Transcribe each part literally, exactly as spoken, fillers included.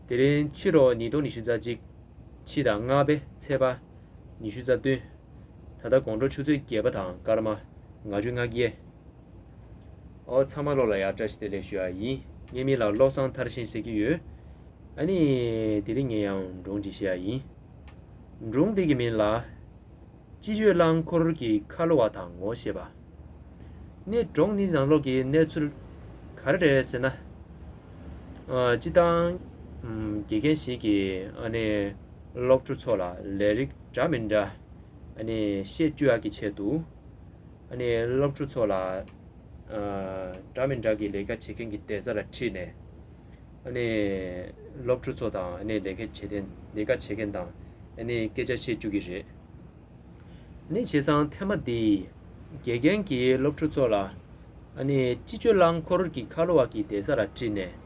དེ་རིང་ཕྱི་ལོ་ཉིས་སྟོང་ཉི་ཤུ་རྩ་གཅིག་ཕྱི་ཟླ་ལྔ་པའི་ཚེས་པ་ཉི་ཤུ་རྩ་བདུན། ད་ལྟ་དགོང་དྲོ་ཆུ་ཚོད་བརྒྱད་པ་དང་སྐར་མ་ལྔ་བཅུ་ང་བརྒྱད། ཨོ་ཚང་མ་ལོ་ལ་ཡ་བཀྲ་ཤིས་བདེ་ལེགས་ཞུ་ཡ་ཡིན། ངའི་མིང་ལ་བློ་བཟང་མཐར་ཕྱིན་ཟེར་གྱི་ཡོད། ཨ་ནི་དེ་རིང་ངས་ཡང་སྒྲུང་ཅིག་བཤད་ཡ་ཡིན། སྒྲུང་འདི་གི་མིང་ལ། སྤྱི་སྤྱོད་རླངས་འཁོར་གྱི་ཁ་ལོ་བ་དང་ངོ་ཤེས་པ། ནི་སྒྲུང་འདི་ནང་ལོགས་ཀྱི་གནས་ཚུལ་ག་རེ་རེད་ཟེར་ན། ཨ། སྤྱི་བཏང་། ཨམ། དགེ་རྒན་ཞིག་གིས་ཨ་ནི་སློབ་ཕྲུག་ཚོ་ལ་ལས་རིགས་འདྲ་མི་འདྲ་ཨ་ནི་ཤེས་བཅུག་ཡག་གི་ཆེད་དུ། ཨ་ནི་སློབ་ཕྲུག་ཚོ་ལ། ཨ། འདྲ་མི་འདྲ་གི་ལས་ཀ་བྱེད་མཁན་གྱི་བསྡད་ས་ལ་ཁྲིད་ནས། ཨ་ནི་སློབ་ཕྲུག་ཚོ་དང་ཨ་ནི་ལས་ཀ་བྱེད་མཁན་ལས་ཀ་བྱེད་མཁན་དང་ཨ་ནི་སྐད་ཆ་བཤད་བཅུག་གི་རེད། ཨ་ནི་བྱས་ཙང་ཐེངས་མ་འདིའི་དགེ་རྒན་གྱིས་སློབ་ཕྲུག་ཚོ་ལ་ཨ་ནི་སྤྱི་སྤྱོད་རླངས་འཁོར་གྱི་ཁ་ལོ་བ་གི་བསྡད་ས་ལ་ཁྲིད་ནས།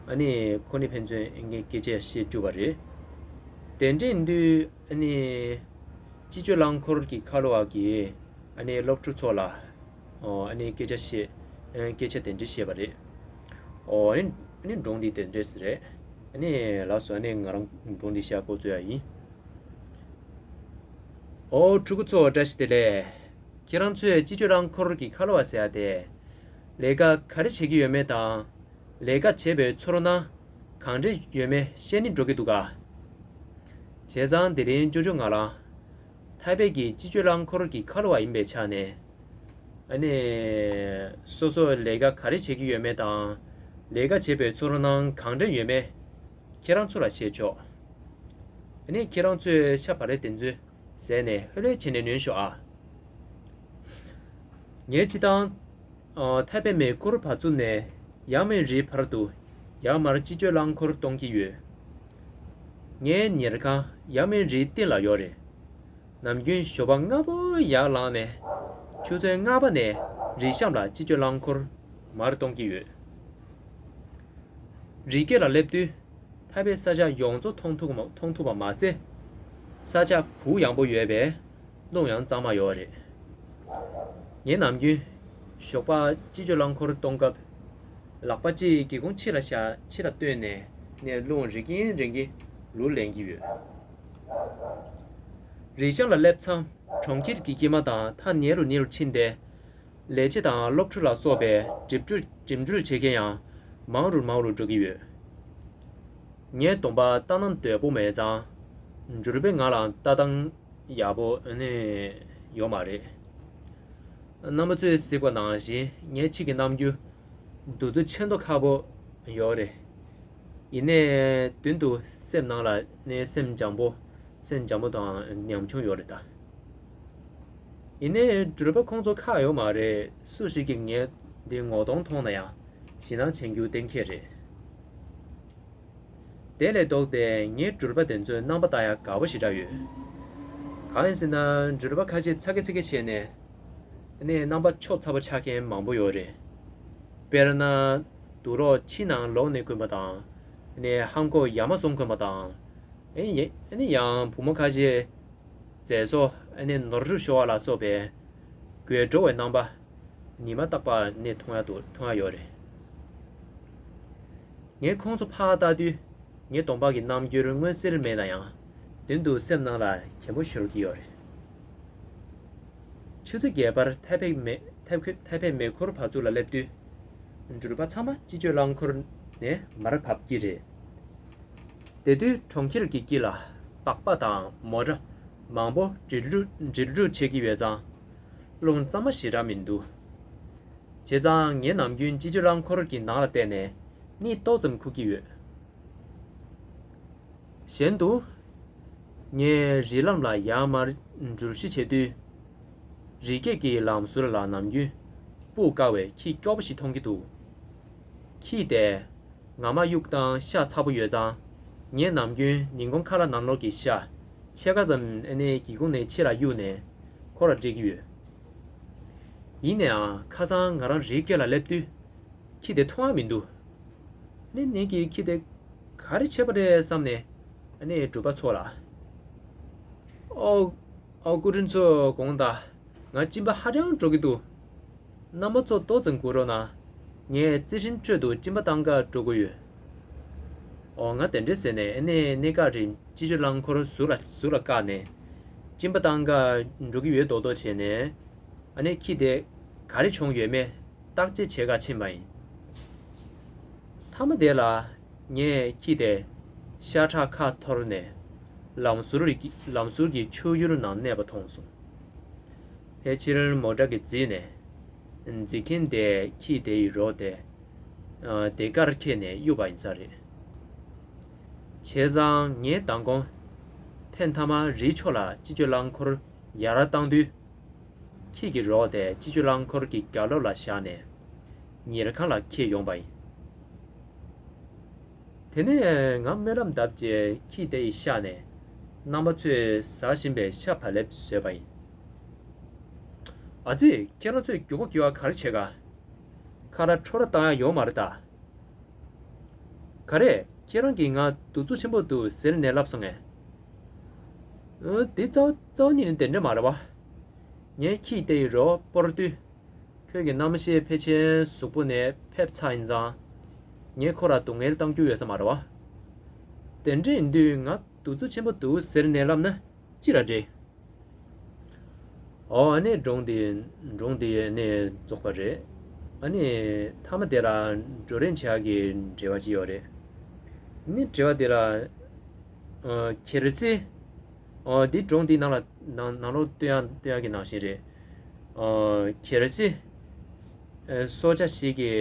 ཨ་ནི་ཁོ་ནི་ཕན་ཚུན་ཨ་ནི་སྐད་ཆ་བཤད་བཅུག་པ་རེད། དེ་འདྲ་ཡིན་དུས་ཨ་ནི་སྤྱི་སྤྱོད་རླངས་འཁོར་གྱི་ཁ་ལོ་བ་གིས་ཨ་ནི་སློབ་ཕྲུག་ཚོ་ལ། ཨོ། ཨ་ནི་སྐད་ཆ་བཤད། ཨ། སྐད་ཆ་དེ་འདྲ་བཤད་པ་རེད། ཨོ། ཨ་ནི་ཨ་ནི་སྒྲུང་འདི་དེ་འདྲས་རེད། ཨ་ནི་ལགས་སོ། ཨ་ནི་ང་རང་སྒྲུང་འདི་བཤད་འགོ་བཙུགས་ཡ་ཡིན། ཨོ། ཕྲུ་གུ་ཚོ་བཀྲ་ཤིས་བདེ་ལེགས། ཁྱེད་རང་ཚོས་སྤྱི་སྤྱོད་རླངས་འཁོར་གྱི་ཁ་ལོ་བ་ཟེར་ཡ་དེ། ལས་ཀ་ག་རེ་བྱེད་ཀྱི་ཡོད་མེད་དང་། ལས་ཀ་བྱེད་པའི་ཚོར་སྣང་གང་འདྲ་ཡོད་མེད་བཤད་ནི་འགྲོ་གི་འདུག་ག། བྱས་ཙང་དེ་རིང་ཅོ་ཅོ་ང་རང་ཐའེ་པེ་གི་སྤྱི་སྤྱོད་རླངས་འཁོར་གྱི་ཁ་ལོ་བ་ཡིན་པའི་ཆ་ནས། ཨ་ནི་སོ་སོ་ལས་ཀ་ག་རེ་བྱེད་ཀྱི་ཡོད་མེད་དང་། ལས་ཀ་བྱེད་པའི་ཚོར་སྣང་གང་འདྲ་ཡོད་མེད་ཁྱེད་རང་ཚོ་ལ་བཤད་ཆོག། ཨ་ནི་ཁྱེད་རང་ཚོས་ཤ་བག་ལེབ་དེ་ཚོ་བཟས་ནས་ཧོལ་ལེ་བྱས་ནས་ཉོན་ཤོག་ཨ། ངས་སྤྱི་བཏང་། ཨ། ཐའེ་པེ་མེ་ཁུར་བ་ཙུན་ནས་ཡང་མིན་རིའི་བར་དུ་ཡར་མར་སྤྱི་སྤྱོད་རླངས་འཁོར་གཏོང་གི་ཡོད། ངའི་ཉལ་ཁང་ཡང་མིན་རིའི་སྟེང་ལ་ཡོད་རེད། ནམ་རྒྱུན་ཞོགས་པ་སྔ་པོ་ཡར་ལངས་ནས་ཆུ་ཚོད་ལྔ་པ་ནས་རི་གཤམ་ལ་སྤྱི་སྤྱོད་རླངས་འཁོར་མར་གཏོང་གི་ཡོད། རི་སྐེད་ལ་སླེབས་དུས། ཐའེ་པེ་ས་ཆ་ཡོངས་རྫོགས་མཐོང་ཐུབ་མ་མཐོང་ཐུབ་པ་མ་ཟད། ས་ཆ་གུ་ཡངས་པོ་ཡོད་པས་རླུང་ཡང་གཙང་མ་ཡོད་རེད། ངས་ནམ་རྒྱུན་ཞོགས་པ་སྤྱི་སྤྱོད་རླངས་འཁོར་གཏོང་སྐབས། ལག་པ་གཅིག་སྒེའུ་ཁུང་ཕྱི་ལ་བཞག་ཕྱི་ལ་བཏོན་ནས་ནས་རླུང་རེག་གིན་རེག་གིན་ལུར་ལེན་གྱི་ཡོད། རི་གཤམ་ལ་སླེབས་མཚམས་གྲོང་ཁྱེར་གྱི་དཀྱིལ་མ་དང་ཐག་ཉེ་རུ་ཉེ་རུ་ཕྱིན་ཏེ། ལས་བྱེད་དང་སློབ་ཕྲུག་ལ་སོགས་པའི་འགྲིམ་འགྲུལ་འགྲིམ་འགྲུལ་བྱེད་མཁན་ཡང་མང་རུ་མང་རུ་འགྲོ་གི་ཡོད། ངའི་གདོང་པ་ལྟ་ན་འདོད་པོ་མེད་ཙང་། འགྲུལ་པས་ང་ལ་ལྟ་སྟངས་ཡག་པོ་ནི་ཡོད་མ་རེད། རྣམ་པ་ཚོས་གཟིགས་པ་ནང་བཞིན་ངའི་ཕྱི་གི་རྣམ་འགྱུར་འདུག་འདུག་ཆེ་མདོག་ཁ་པོ་ཡོད་རེད། ཡིན་ནའི་མདུན་དུ་སེམས་ནང་ལ་ནི་སེམས་འཇམ་པོ། སེམས་འཇམ་པོ་དང་ཉམ་ཆུང་ཡོད་རེད་ད། ཡིན་ནའི་འགྲུལ་པ་ཁོང་ཚོ་ཁག་ཡོད་མ་རེད། སུ་ཞིག་གིས་ངའི་འདི་ངོ་གདོང་མཐོང་ན་ཡང་ཞེད་སྣང་བྱེད་རྒྱུ་གཏན་འཁེལ་རེད། དེ་ལས་ལྡོག་སྟེ་ངས་འགྲུལ་པ་དེ་ཚོའི་རྣམ་པ་ལྟ་ཡག་དགའ་པོ་ཞེ་དྲག་ཡོད། གང་ཡིན་ཟེར་ན་འགྲུལ་པ་ཁ་ཤས་ཚ་གི་ཚི་གི་བྱས་ནས་ནས་རྣམ་པ་ཆོབ་ཚ་པོ་ཆགས་མཁན་མང་པོ་ཡོད་རེད། དཔེར་ན། དུག་རོགས་ཕྱི་ནང་ལོག་ནས་གོན་པ་དང་། ནས་ཧམ་ཁོག་ཡ་མ་ཟུང་གོན་པ་དང་། ཨེ་ནི་ཡང་བུ་མོ་ཁ་ཤས། མཛེས་བཟོ་ཨ་ནི་ནོར་འཁྲུལ་ཤོར་བ་ལ་སོགས་པའི་དགོད་བྲོ་བའི་རྣམ་པ་ཉི་མ་རྟག་པར་ནི་མཐོང་ཡ་འདུག་མཐོང་ཡ་ཡོད་རེད། ངས་ཁོང་ཚོ་ཕར་ལྟ་དུས་ངའི་གདོང་པ་གི་རྣམ་འགྱུར་མངོན་གསལ་མེད་ན་ཡང་མདུན་དུ་སེམས་ནང་ལ་གད་མོ་ཤོར་གྱི་ཡོད་རེད། ཆུ་ཚོད་བརྒྱད་པར་ཐའེ་པེ་མེ་ཐའེ་ཁུ་ཐའེ་པེ་མེ་འཁོར་བ་ཚུ་ལ་སླེབས་དུས། འགྲུལ་པ་ཚང་མ་སྤྱི་སྤྱོད་རླངས་འཁོར་ནས་མར་བབས་ཀྱི་རེད། དེ་དུས་གྲོང་ཁྱེར་གྱི་དཀྱིལ་ལ་སྦག་སྦག་དང་མོ་ཊ་མང་པོ་འགྲིལ་འགྲུལ་འགྲིལ་འགྲུལ་བྱེད་ཀྱི་ཡོད་ཙང་། རླུང་གཙང་མ་ཞེ་དྲག་མི་འདུག་བྱས་ཙང་ངས་ནམ་རྒྱུན་སྤྱི་སྤྱོད་རླངས་འཁོར་གྱི་ནང་ལ་བལྟས་ནས་གཉིད་ཏོག་ཙམ་ཁུག་གི་ཡོད། གཞན་དུ། ངས་རི་ལམ་ལ་ཡར་མར་འགྲུལ་བཞུད་བྱེད་དུས། རི་སྐེད་ཀྱི་ལམ་ཟུར་ལ་ནམ་རྒྱུན་སྤུ་དཀར་བའི་ཁྱི་སྐྱོ་པོ་ཞིག་མཐོང་གི་འདུག་ཁྱི་དེ་ངར་མ་གཡུག་སྟངས་ཤ་ཚ་པོ་ཡོད་ཙང་། ངས་ནམ་རྒྱུན་ཉིན་གུང་ཁ་ལག་ནང་ལོགས་ཀྱི་ཤ་ཕྱེད་ཀ་ཙམ་ཨ་ནི་སྒེའུ་ཁུང་ནས་ཕྱི་ལ་གཡུགས་ནས་ཁོ་ལ་སྤྲད་ཀྱི་ཡོད། ཡིན་ནའང་ཁ་སང་ང་རང་རི་སྐེད་ལ་སླེབས་དུས། ཁྱི་དེ་མཐོང་ཡ་མི་འདུག་ཨ་ནི་ངེད་ཀྱིས་ཁྱི་དེ་ག་རེ་བྱས་པ་རེད་བསམ་ནས་ཨ་ནི་འགྲུལ་པ་ཚོ་ལ། ཨོ། ཨོ། སྐུ་མགྲོན་ཚོ་དགོངས་དག་ང་གཅིན་པ་ཧ་ཅང་འགྲོ་གི་འདུག་རྣམ་པ་ཚོ་ཏོག་ཙམ་སྒུག་རོགས་གནང་། ངས་རྩི་ཤིང་ཁྲོད་དུ་གཅིན་པ་བཏང་ག་འགྲོ་དགོས་ཡོད། ཨོ་ང་དེ་འདྲས་ཟེར་ནས་ཨ་ནི་གནད་འགག་རིགས་སྤྱི་སྤྱོད་རླངས་འཁོར་ཟུར་ལ་ཟུར་ལ་བཀག་ནས་གཅིན་པ་བཏང་ག་འགྲོ་གི་ཡོད་མདོག་མདོག་བྱས་ནས། ཨ་ནི་ཁྱི་དེ་ག་རེ་བྱུང་ཡོད་མེད་བརྟག་དཔྱད་བྱེད་ག་ཕྱིན་པ་ཡིན། མཐའ་མ་དེ་ལ་ངས་ཁྱི་དེ་ཤ་ཁྲག་ཁ་འཐོར་ནས་ལམ་ཟུར་རི་ལམ་ཟུར་གྱི་ཆུ་ཡུར་ནང་གནས་པ་མཐོང་སོང་། ཕལ་ཆེར་མོ་ཊ་གིས་བརྫིས་ནས་འཛིན་མཁན་དེ་ཁྱི་དེ་ཡི་རོ་དེ་དེ་ཀར་ཁྱེར་ནས་གཡུགས་པ་ཡིན་ས་རེད། བྱས་ཙང་ངས་མདང་དགོང་ཐེངས་མཐའ་མ་རིའི་ཕྱོགས་ལ་སྤྱི་སྤྱོད་རླངས་འཁོར་ཡར་བཏང་དུས། ཁྱི་གི་རོ་དེ་སྤྱི་སྤྱོད་རླངས་འཁོར་གྱི་རྒྱབ་ལོགས་ལ་བཞག་ནས་ཉལ་ཁང་ལ་འཁྱེར་ཡོང་པ་ཡིན། དེ་ནས་ང་སྨོན་ལམ་བཏབ་རྗེས་ཁྱི་དེ་ཡི་ཤ་ནས་རྣམ་པ་ཚོས་ཟ་བཞིན་པའི་ཤ་བག་ལེབ་བཟོས་པ་ཡིན། ཨ་ཙི། ཁྱེད་རང་ཚོས་རྒྱུག་པ་རྒྱུག་ཡ་ག་རེ་བྱེད་ག་ཁ་ར་ཁྲོ་ར་བཏང་ཡ་ཡོད་མ་རེད་ད། ག་རེ། ཁྱེད་རང་གིས་ང་གདུག་རྩུབ་ཆེན་པོ་འདུག་ཟེར་ནས་ལབ་སོང་ངས། ཨ། དེ་རྩ་བ་རྩ་བ་ཉིད་ནས་དེ་འདྲ་མ་རེད་བ། ངའི་ཁྱི་དེ་ཡི་རོ་སྤོར་དུས། ཁྱོད་ཀྱི་རྣམ་ཤེས་ཕལ་ཆེར་གཟུགས་པོ་ནས་ཕེབས་ཚར་ཡིན་ཙང་། ངས་ཁོ་ལ་སྡུག་བསྔལ་བཏང་རྒྱུ་ཡོད་ས་མ་རེད་བ། དེ་འདྲ་ཡིན་དུས་ང་གདུག་རྩུབ་ཆེན་པོ་འདུག་ཟེར་ནས་ལབ་ན་ཅི་ལ་འགྲིག་ཨོ། ཨ་ནི་སྒྲུང་འདི་སྒྲུང་འདི་ནི་རྫོགས་པ་རེད། ཨ་ནི་མཐའ་མ་དེ་ལ་བགྲོ་གླེང་བྱ་གི་འབྲེལ་བ་ཅིག་ཡོད་རེད། ནི་འབྲེལ་བ་དེ་ལ་ཨ། གལ་སྲིད། ཨོ། འདི་སྒྲུང་འདི་ནང་ལ་ནང་ནང་ལོགས་སྟོན་ཡག་སྟོན་ཡག་གི་ནང་བཞིན་རེད། ཨོ། གལ་སྲིད་ཨ། སྲོག་ཆགས་ཤིག་གི་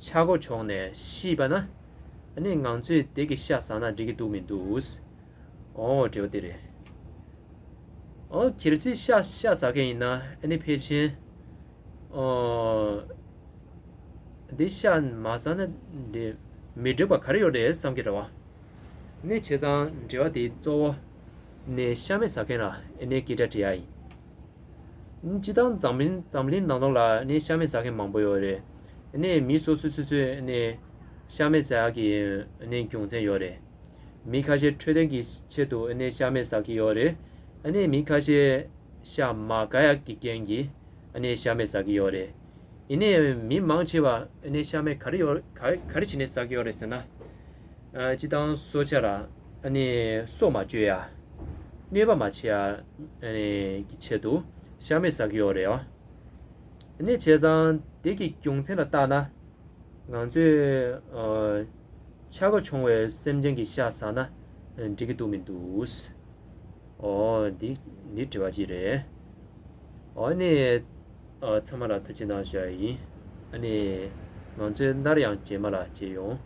ཆག་སྒོ་བྱུང་ནས་ཤི་བ་ན། ཨ་ནི་ང་ཚོས་དེ་གི་ཤ་ཟ་ན་འགྲིག་གི་འདུག་མི་འདུག་ཨོ། འབྲེལ་བ་དེ་རེད། ཨོ། གལ་སྲིད་ཤ་ཤ་ཟ་མཁན་ཡིན་ན་ཨ་ནི་ཕལ་ཆེར། ཨོ། འདི་ཤ་མ་ཟ་ན་འདི་མི་འགྲིག་པ་ག་རེ་ཡོད་རེད་བསམ་གྱི་རེད་བ། ནི་བྱས་ཙང་འབྲེལ་བ་དེ་གཙོ་བོ་ནི་ཤ་མེད་ཟ་མཁན་ལ་ཨ་ནི་སྐད་ཆ་དྲི་ཡ་ཡིན། སྤྱིར་བཏང་འཛམ་གླིང་འཛམ་གླིང་ནང་ལོགས་ལ་ནི་ཤ་མེད་ཟ་མཁན་མང་པོ་ཡོད་རེད། ནི་མི་སོ་སོ་སོ་སོས་ནི་ཤ་མེད་ཟ་ཡག་གི་ནི་རྒྱུ་མཚན་ཡོད་རེད། མི་ཁ་ཤས་འཕྲོད་བསྟེན་གྱི་ཆེད་དུ་ནི་ཤ་མེད་ཟ་གི་ཡོད་རེད། ནི་མི་ཁ་ཤས་ཤ་མ་དགའ་ཡག་གི་རྐྱེན་གྱིས་ནི་ཤ་མེད་ཟ་གི་ཡོད་རེད། ཡིན་ནའི་མི་མང་ཆེ་བ་ནི་ཤ་མེད་ག་རེ་ཡོད་ག་ག་རེ་བྱས་ནས་ཟ་གི་ཡོད་རེད་ཟེར་ན། ཨ། སྤྱིར་བཏང་སྲོག་ཆགས་ལ་ཨ་ནི་སྲོག་མ་གཅོད་ཡ། གནོད་པ་མ་བྱེད་ཡ་ཨ་ནི་གི་ཆེད་དུ་ཤ་མེད་ཟ་གི་ཡོད་རེད་ཨ། ཨ་ནི་བྱས་ཙང་དེ་གི་རྒྱུ་མཚན་ལ་བལྟས་ན། ང་ཚོས་ཨ། ཆག་སྒོ་བྱུང་བའི་སེམས་ཅན་གྱི་ཤ་ཟ་ན་འགྲིག་གི་འདུག་མི་འདུག་ཨོ། འདི་འདི་དྲི་བ་གཅིག་རེད། ཨོ། ཨ་ནི་ཨ། ཚང་མ་ལ་ཐུགས་རྗེ་གནང་ཞུ་ཡ་ཡིན། ཨ་ནི་ང་ཚོས་སླར་ཡང་རྗེས་མ་ལ་མཇལ་ཡོང་།